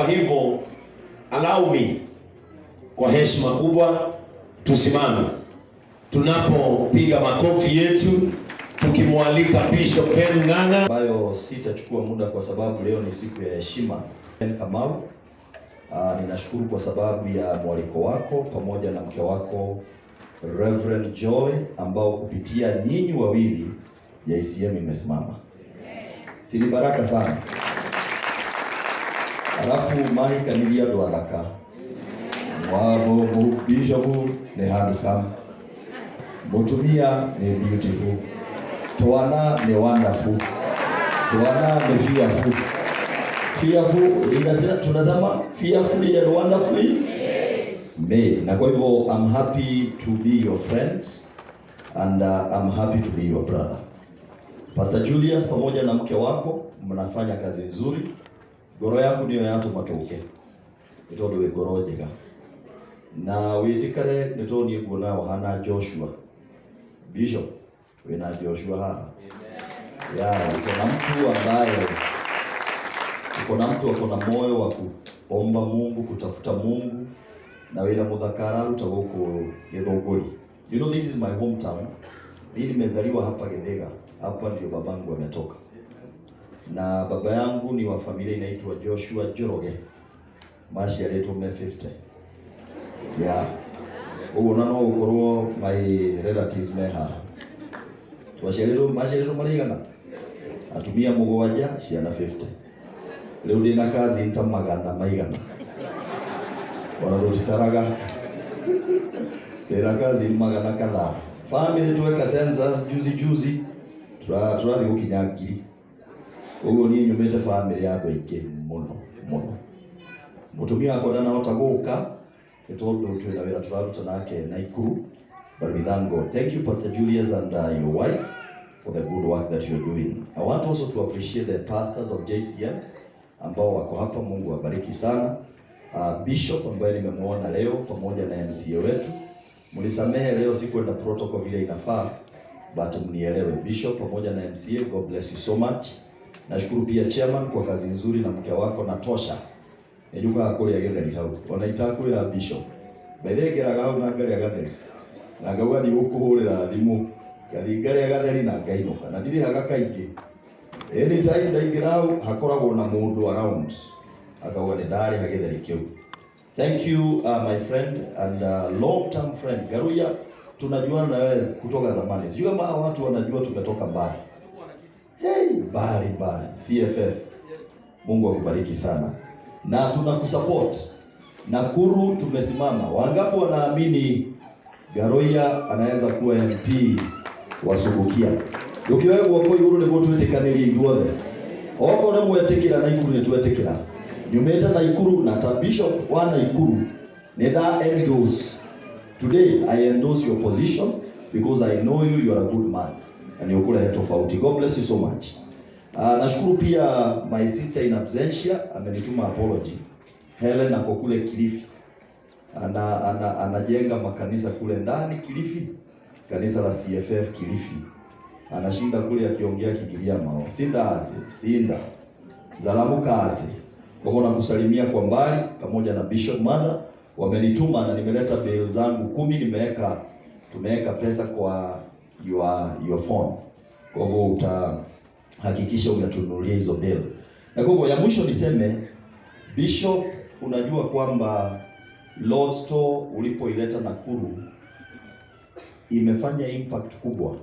Kwa hivyo allow me, kwa heshima kubwa, tusimame tunapopiga makofi yetu tukimwalika Bishop Ben Ng'ang'a. Ambayo sitachukua muda kwa sababu leo ni siku ya heshima. Ben Kamau, ninashukuru kwa sababu ya mwaliko wako pamoja na mke wako Reverend Joy, ambao kupitia nyinyi wawili JCM imesimama. Si ni baraka sana? Alafu mahikaniria andu athaka mwabo mu bishop ni handsome, mutumia ni beautiful, twana ni wonderful, twana ni fearful. Fearful inasema, tunasema fearfully and wonderfully made. Na kwa hivyo I'm happy to be your friend and I'm happy to be your brother. Pastor Julius pamoja na mke wako mnafanya kazi nzuri. Ngoro yaku niyo yatuma tuke ni tondu wi ngoro njega na witikare ni tondu nie nguona wahana Joshua. Bishop, wina Joshua haha ya uko na mtu ambaye uko na mtu ako na moyo wa kuomba Mungu, kutafuta Mungu na wira muthaka araruta guku Githunguri. You know, this is my hometown. Mimi nimezaliwa hapa Githiga. Hapa ndio babangu ametoka. Na baba yangu ni wa familia inaitwa Joshua Njoroge. Maciarĩtwo me 50. Yeah. Ũguo na no gũkorwo my relatives me haha. Twaciarĩtwo, maciarĩtwo marĩ igana. Atumia mũgwanja, ciana 50. Rĩu ndĩna cousin ta magana maigana. Ona ndũtitaraga. Ndĩna cousin magana kadhaa. Family tweka census juzi juzi tũrathiĩ gũkinya 1000. Ũguo niĩ nyumĩte family ya andũ aingĩ mũno mũno. Mũtumia wakwa ndanahota gũka nĩ tondũ twĩna wĩra tũraruta nake Nakuru, but we thank God. Thank you, Pastor Julius and your wife, for the good work that you're doing. I want also to appreciate the pastors of JCM ambao wako hapa. Mungu awabariki sana. Bishop ambaye nimemuona leo pamoja na MCA wetu. Mnisamehe leo sikuenda protocol vile inafaa, but mnielewe. Bishop pamoja na MCA, God bless you so much. Nashukuru pia chairman kwa kazi nzuri na mke wako na Tosha. Nĩnjũkaga kũrĩa gĩtheri hau ona itakwĩra Bishop. By the way, ngeraga hau na ngarĩa gatheri na ngauga ndigũkũhũrĩra thimũ, ngathiĩ ngarĩa gatheri na ngainũka na ndirĩhaga kaingĩ. Anytime ndaingĩra hau hakoragwo na mũndũ around akauga nĩ ndarĩha gĩtheri kĩu. Thank you, my friend and long term friend Garuya, tunajuana na wewe kutoka zamani. Sijui kama hawa watu wanajua tumetoka mbali. Hey, mbali mbali. CFF. Mungu akubariki sana. Na tunakusupport. Nakuru tumesimama. Wangapi wanaamini Garuya anaweza kuwa MP wa Subukia? Ndũkĩoe guoko igũrũ nĩguo twĩtĩkanĩrie ithuothe. Okorwo nĩ mwetĩkĩra Naikuru nĩ twetĩkĩra. Nyumĩte Naikuru na ta bishop wa Naikuru nĩ nda endorse. Today I endorse your position because I know you, you are a good man na nĩ ũkũrehe tofauti. God bless you so much. Nashukuru pia my sister in absentia amenituma apology. Helen ako kule Kilifi. Anajenga makanisa kule ndani Kilifi, kanisa la CFF Kilifi. Anashinda kule akiongea Kigiriama. Sinda aze, sinda. Zalamu kazi. Kwa hivyo nakusalimia kwa mbali pamoja na Bishop Mother wamenituma na nimeleta bill zangu 10, tumeweka pesa kwa your phone. Kwa hivyo utahakikisha umetunulia hizo bill. Na kwa hivyo ya mwisho niseme Bishop, unajua kwamba Lord's Store ulipoileta Nakuru imefanya impact kubwa,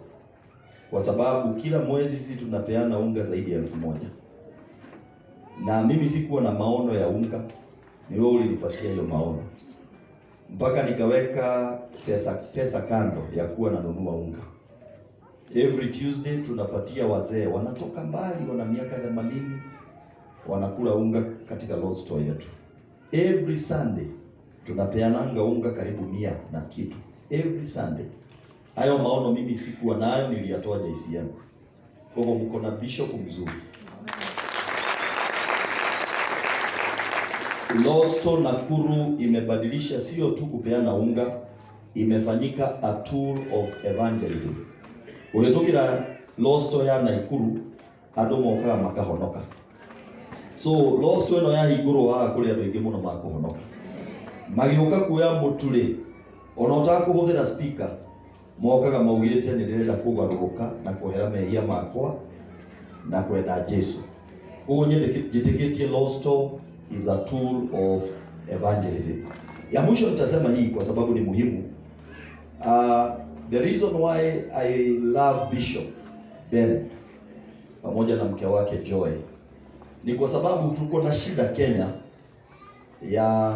kwa sababu kila mwezi sisi tunapeana unga zaidi ya 1000. Na mimi sikuwa na maono ya unga, ni wewe ulinipatia hiyo maono, mpaka nikaweka pesa kando ya kuwa nanunua unga. Every Tuesday tunapatia wazee wanatoka mbali, wana miaka 80, wanakula unga katika Lord's Store yetu. Every Sunday tunapeananga unga karibu 100 na kitu every Sunday. Hayo maono mimi sikuwa nayo, niliyatoa JCM. Kwa hivyo mko na bishop mzuri. Lord's Store Nakuru imebadilisha sio tu kupeana unga, imefanyika a tool of evangelism. Kuhĩtũkĩra Lord's Store ya Nakuru, andũ mokaga makahonoka. So lost ĩno yahingũrwo haha kũrĩ andũ aingĩ mũno makũhonoka. Magĩũka kuoya mũtu rĩ, ona ũtakũhũthĩra speaker, mokaga maugĩte nĩ ndĩrenda kũgarũrũka na kwehera mehia makwa na kwenda Jesu. Koguo njĩtĩkĩtie Losto is a tool of evangelism. Ya mwisho nitasema hii kwa sababu ni muhimu. The reason why I love Bishop Ben pamoja na mke wake Joy ni kwa sababu tuko na shida Kenya ya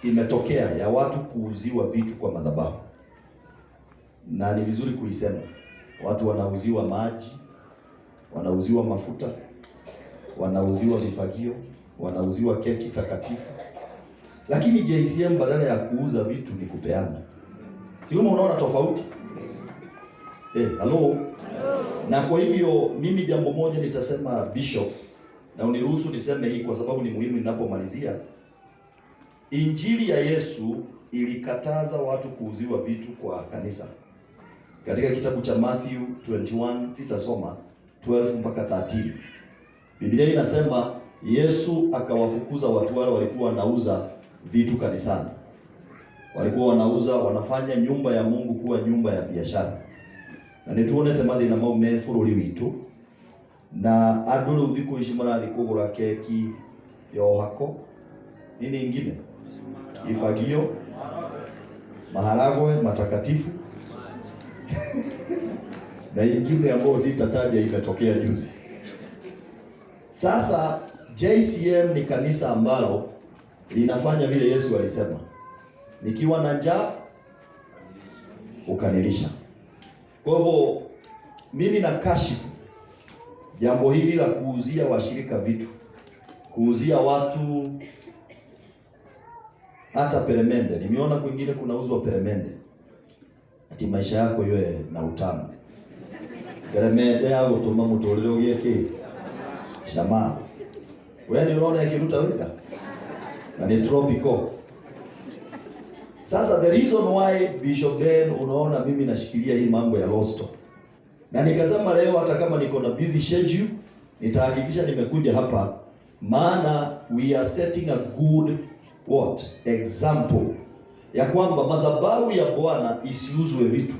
imetokea ya watu kuuziwa vitu kwa madhabahu, na ni vizuri kuisema. Watu wanauziwa maji, wanauziwa mafuta, wanauziwa vifagio, wanauziwa keki takatifu, lakini JCM badala ya kuuza vitu ni kupeana. Si kama unaona tofauti? Hello? Na kwa hivyo mimi jambo moja nitasema Bishop, na uniruhusu niseme hii kwa sababu ni muhimu ninapomalizia. Injili ya Yesu ilikataza watu kuuziwa vitu kwa kanisa. Katika kitabu cha Matthew 21, sitasoma 12 mpaka 13. Biblia inasema Yesu akawafukuza watu wale walikuwa wanauza vitu kanisani. Walikuwa wanauza, wanafanya nyumba ya Mungu kuwa nyumba ya biashara. Na nituonete mathina mau me bururi witu, na andu riu thiku ici marathi kugura keki ya uhako, nini ingine, ifagio, maharagwe matakatifu na ingine ambayo sitataja imetokea juzi. Sasa JCM ni kanisa ambalo linafanya vile Yesu alisema, nikiwa na njaa ukanilisha. Kwa hivyo mimi na kashifu jambo hili la kuuzia washirika vitu, kuuzia watu hata peremende. Nimeona kwingine kunauzwa peremende, ati maisha yako iwe na utamu. Peremende ya gutuma muturire ugie ki shama. Wewe ni unaona ikiruta wira na ni tropical. Sasa the reason why Bishop Ben unaona mimi nashikilia hii mambo ya Losto, na nikasema leo hata kama niko na busy schedule nitahakikisha nimekuja hapa, maana we are setting a good what example ya kwamba madhabahu ya Bwana isiuzwe vitu,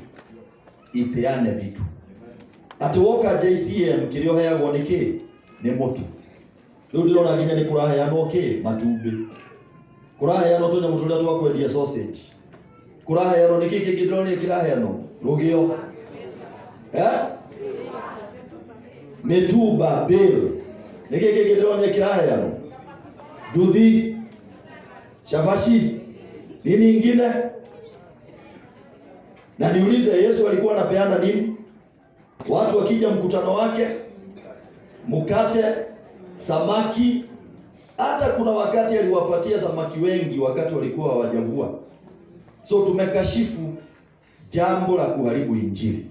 ipeane vitu. Ati woka JCM kiria uheagwo ni ki ni mutu. Riu ndirona nginya ni kuraheanwo ki matumbi, kuraheanwo tunyamu turia twa kwendia sausage, kuraheanwo ni ki kingi ndĩronire kiraheanwo rugio, mituba bill, ni ki kingi ndĩronire kiraheanwo nduthi, shafashi, nini ingine. Na niulize, Yesu alikuwa anapeana nini? Watu wakija mkutano wake, mkate, samaki. Hata kuna wakati aliwapatia samaki wengi wakati walikuwa hawajavua. So tumekashifu jambo la kuharibu injili.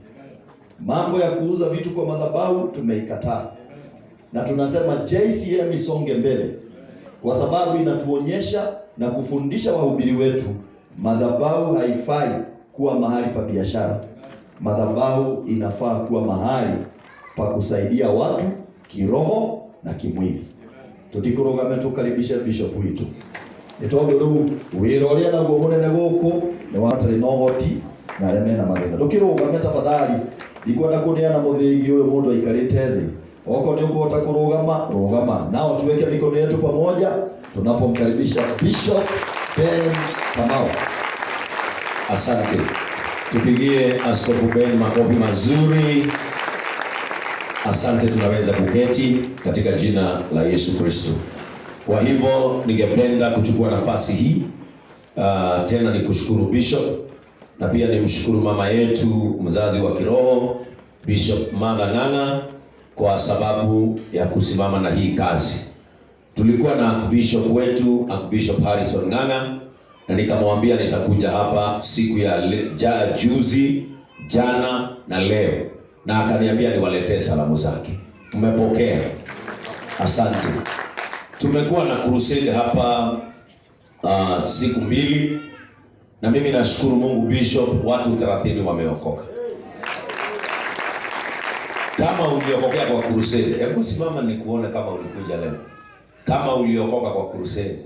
Mambo ya kuuza vitu kwa madhabahu tumeikataa. Na tunasema JCM isonge mbele, kwa sababu inatuonyesha na kufundisha wahubiri wetu madhabahu haifai kuwa mahali pa biashara. Madhabahu inafaa kuwa mahali pa kusaidia watu kiroho na kimwili. Tutikũrũgame tũkaribishe bishop witũ nĩ tondũ rĩu wĩra ũrĩa naguo mũnene gũkũ nĩ watarĩ na ũhoti na arĩa mena mathĩna. Ndũkĩrũgame tafadhali, ndikwenda kũneana mũthĩgi ũyũ mũndũ aikarĩte thĩ. Okorwo nĩ ũkũhota kũrũgama, rũgama. Nao tuweke mikono yetu pamoja tunapomkaribisha Bishop Ben Kamau. Asante. Tupigie Askofu Ben makofi mazuri. Asante, tunaweza kuketi katika jina la Yesu Kristo. Kwa hivyo ningependa kuchukua nafasi hii tena nikushukuru Bishop, na pia nimshukuru mama yetu mzazi wa kiroho Bishop Martha Ng'ang'a kwa sababu ya kusimama na hii kazi. Tulikuwa na Archbishop wetu Archbishop Harrison Ng'ang'a, na nikamwambia nitakuja hapa siku ya juzi, jana na leo, na akaniambia niwaletee salamu zake. Mmepokea? Asante. Tumekuwa na crusade hapa siku mbili, na mimi nashukuru Mungu Bishop, watu 30 wameokoka. Kama uliokokea kwa crusade, hebu simama nikuone kama ulikuja leo. Kama uliokoka kwa crusade,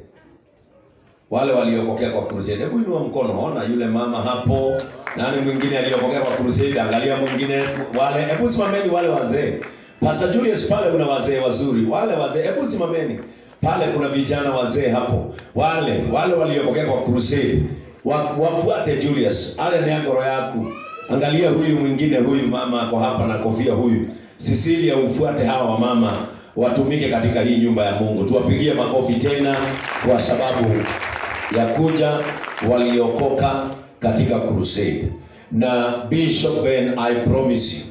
wale waliokokea kwa crusade, hebu inua mkono. Ona yule mama hapo, nani mwingine aliyokokea kwa crusade? Angalia mwingine, wale, hebu simameni wale wazee. Pastor Julius pale kuna wazee wazuri, wale wazee, hebu simameni pale. Kuna vijana wazee hapo, wale waliokokea kwa crusade wafuate Julius, ale ni ngoro yaku. Angalia huyu mwingine, huyu mama ako hapa na kofia huyu. Cecilia, ufuate hawa wamama watumike katika hii nyumba ya Mungu. Tuwapigie makofi tena kwa sababu ya kuja waliokoka katika crusade. Na Bishop Ben, I promise you,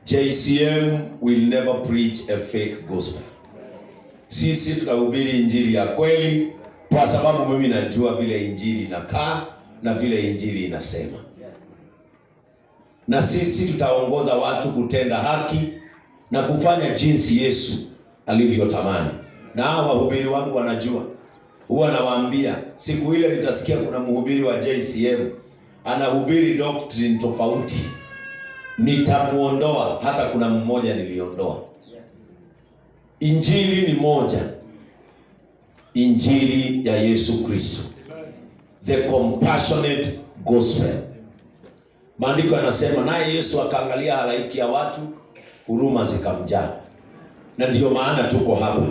JCM will never preach a fake gospel. Sisi tutahubiri injili ya kweli, kwa sababu mimi najua vile injili inakaa na vile injili inasema, na sisi tutaongoza watu kutenda haki na kufanya jinsi Yesu alivyotamani. Na hawa wahubiri wangu wanajua, huwa nawaambia siku ile nitasikia kuna mhubiri wa JCM anahubiri doctrine tofauti, nitamuondoa. Hata kuna mmoja niliondoa. Injili ni moja, injili ya Yesu Kristo, the compassionate gospel. Maandiko yanasema, naye Yesu akaangalia halaiki ya watu, huruma zikamjaa. Na ndiyo maana tuko hapa.